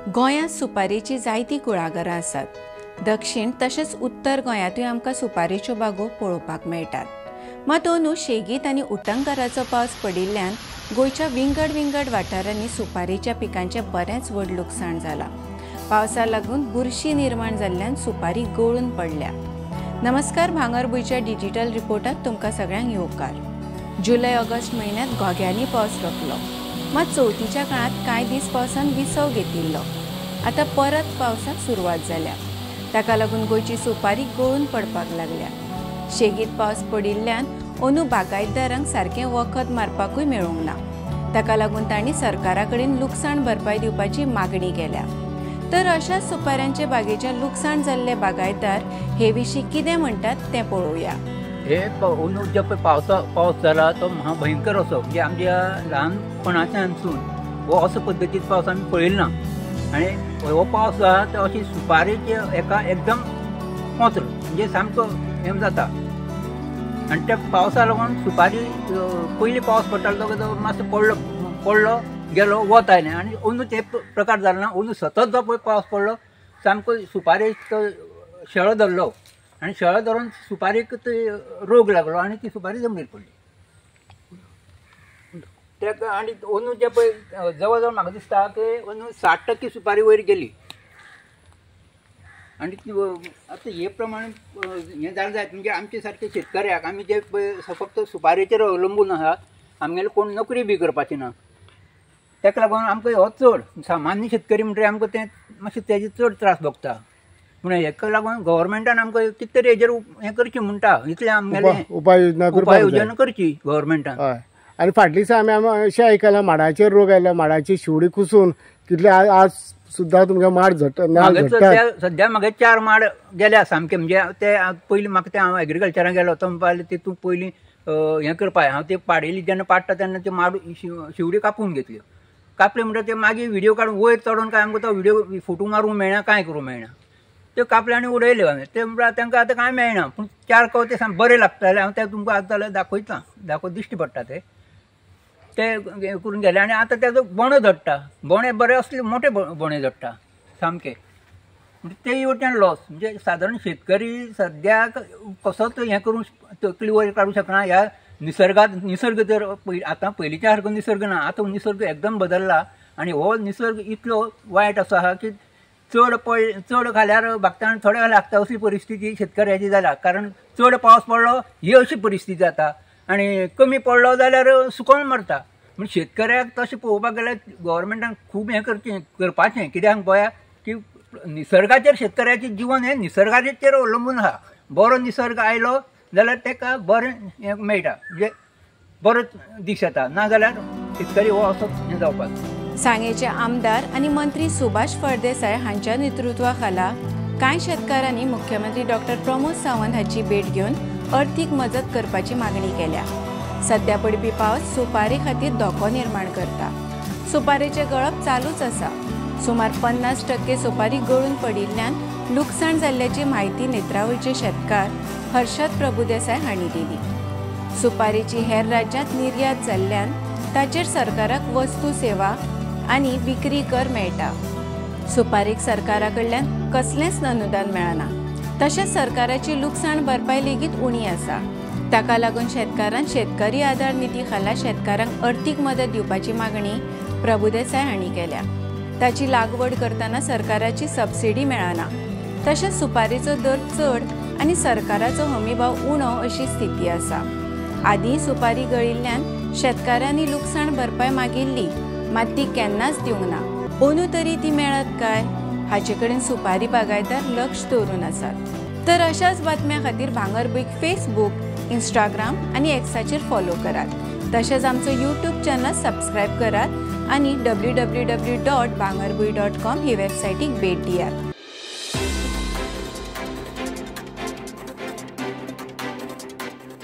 गोंयांत सुपारेची जायतीं कुळागरां आसात. दक्षिण तशेंच उत्तर गोंयांतूय आमकां सुपारेच्यो बागो पळोवपाक मेळटात. मात अंदू शेगीत आनी उटंगाराचो पावस पडिल्ल्यान गोंयच्या विंगड विंगड वाठारांनी सुपारेच्या पिकांचें बरेंच व्हड लुकसाण जालां. पावसा लागून बुरशी निर्माण जाल्ल्यान सुपारी गळून पडल्या. नमस्कार, भांगरभूंयच्या डिजिटल रिपोर्टांत तुमकां सगळ्यांक येवकार. जुलय ऑगस्ट म्हयन्यांत घोग्यांनी पावस रकलो, मात चवथीच्या काळांत कांय दीस पावसान विसव घेतिल्लो. आतां परत पावसाक सुरवात जाल्या. ताका लागून गोंयची सुपारी गळून पडपाक लागल्या. शेगीत पावस पडिल्ल्यान अंदू बागायतदारांक सारकें वखद मारपाकूय मेळूंक ना. ताका लागून तांणी सरकारा कडेन लुकसाण भरपाय दिवपाची मागणी केल्या. तर अशाच सुपाऱ्यांचे बागेचें लुकसाण जाल्ले बागायतदार हे विशीं कितें म्हणटात तें पळोवया. हे अंदू जे पळय पावस जाला तो महाभयंकर असो, म्हणजे आमच्या ल्हानपणाच्यानसून हो असो पद्दतीन पावस आमी पळयलो ना. आनी हो पावस आहा तो अशी सुपारेचे एका एकदम पोंत्र म्हणजे सामको हें जाता. आनी त्या पावसा लागून सुपारी पयलीं पावस पडटालो तो मातसो पडलो गेलो, वत आयलें. आनी अंदू ते प्रकार जालो ना. अंदू सतत जो पळय पावस पडलो सामको सुपारेक तो शेळो धरलो आनी शेळो धरून सुपारीक ते रोग लागलो आनी ती सुपारी जमनीर पडली. तेका आनी अंदू जे पळय जवळ जवळ म्हाका दिसता की अंदू 60% सुपारी वयर गेली. आनी आतां हे प्रमाणे हें जालें जायत म्हणजे आमचे सारके शेतकऱ्याक आमी जे पळय फक्त सुपारेचेर अवलंबून आसा, आमगेले कोण नोकरी बी करपाची ना. ताका लागून आमकां हो चड सामान्य शेतकरी म्हणटकीर आमकां तें मातशें तेजे चड त्रास भोगता. पूण हेका लागून गव्हर्मेंटान आमकां कितें तरी हेजेर हें करचें म्हणटा, इतलें आमगेलें उपाय योजना करची गव्हर्मेंटान. हय, आनी फाटल्या दिसा आमी अशें आयकलां माडाचेर रोग आयला, माडाची शिवडी कुसून कितले आज सुद्दां तुमगे माड झडटा. सद्या म्हागे 4 माड गेल्या सामके. म्हणजे ते पयलीं म्हाका ते हांव एग्रीकल्चरान गेलो तो म्हणपाक ते तूं पयलीं हें करपाक, हांव ते पाडेली जेन्ना पाडटा तेन्ना ते माड शिवडी कापून घेतल्यो. कापले म्हणटा ते मागीर व्हिडियो काडून वयर चडोन काय आमकां तो व्हिडियो फोटो मारूंक मेळना, कांय करूंक मेळना. त्यो कापले आनी उडयल्यो हांवें. ते म्हणल्यार तांकां आतां कांय मेळना. पूण 4 कवते सामके बरे लागताले. हांव ते तुमकां आतां जाल्यार दाखयता, दिश्टी पडटा ते ते करून गेले. आनी आतां तेजो बोणो झडटा, बोणे बरे असले मोठे बोणे झडटा सामके. म्हणजे तेय वटेन लॉस. म्हणजे सादारण शेतकरी सद्याक कसोच हें करूंक तकली वयर काडूंक शकना. ह्या निसर्गात निसर्ग तर आतां पयलींच्या सारको निसर्ग ना, आतां निसर्ग एकदम बदल्ला. आनी हो निसर्ग इतलो वायट असो आहा की चड घाल्यार भागता आनी थोडे घाल्यार लागता अशी परिस्थिती शेतकऱ्याची जाल्या. कारण चड पावस पडलो ही अशी परिस्थिती जाता आनी कमी पडलो जाल्यार सुकोन मरता. पूण शेतकऱ्याक तशें पळोवपाक गेल्यार गव्हर्मेंटान खूब हें करपाचें. कित्याक पळया की निसर्गाचेर शेतकऱ्याचें जिवन हें निसर्गाचेर अवलंबून आहा. बरो निसर्ग आयलो जाल्यार ताका बरें हें मेळटा, म्हणजे बरो दीस येता, ना जाल्यार शेतकरी हो असो हें जावपाक. सांगेचे आमदार आनी मंत्री सुभाष फळदेसाय हांच्या नेतृत्वा खाला कांय शेतकारांनी मुख्यमंत्री डॉक्टर प्रमोद सावंत हांची भेट घेवन अर्थीक मजत करपाची मागणी केल्या. सद्या पडपी पावस सुपारे खातीर धोको निर्माण करता. सुपारेचें गळप चालूच आसा. सुमार 50% सुपारी गळून पडिल्ल्यान लुकसाण जाल्ल्याची म्हायती नेत्रावळचे शेतकार हर्षद प्रभुदेसाय हांणी दिली. सुपारेची हेर राज्यांत निर्यात जाल्ल्यान ताचेर सरकाराक वस्तू सेवा आनी विक्री कर मेळटा. सुपारेक सरकारा कडल्यान कसलेंच अनुदान मेळना, तशेंच सरकाराची लुकसाण भरपाय लेगीत उणी आसा. ताका लागून शेतकारान शेतकरी आधार निधी खाला शेतकारांक अर्थीक मदत दिवपाची मागणी प्रभुदेसाय हांणी केल्या. ताची लागवड करतना सरकाराची सबसिडी मेळना, तशेंच सुपारेचो दर चड आनी सरकाराचो हमीभाव उणो अशी स्थिती आसा. आदीं सुपारी गळिल्ल्यान शेतकारांनी लुकसाण भरपाय मागिल्ली, मात ती केन्नाच दिवंक ना. अंदू तरी ती मेळत काय हाचे कडेन सुपारी बागायतदार लक्ष दवरून आसात. तर अशाच बातम्यां खातीर भांगरभूंयक फेसबूक, इंस्टाग्राम आनी एक्साचेर फॉलो करात. तशेंच आमचो यूट्यूब चॅनल सबस्क्रायब करात आनी www.bhangarbhuin.com ही वेबसायटीक भेट दियात.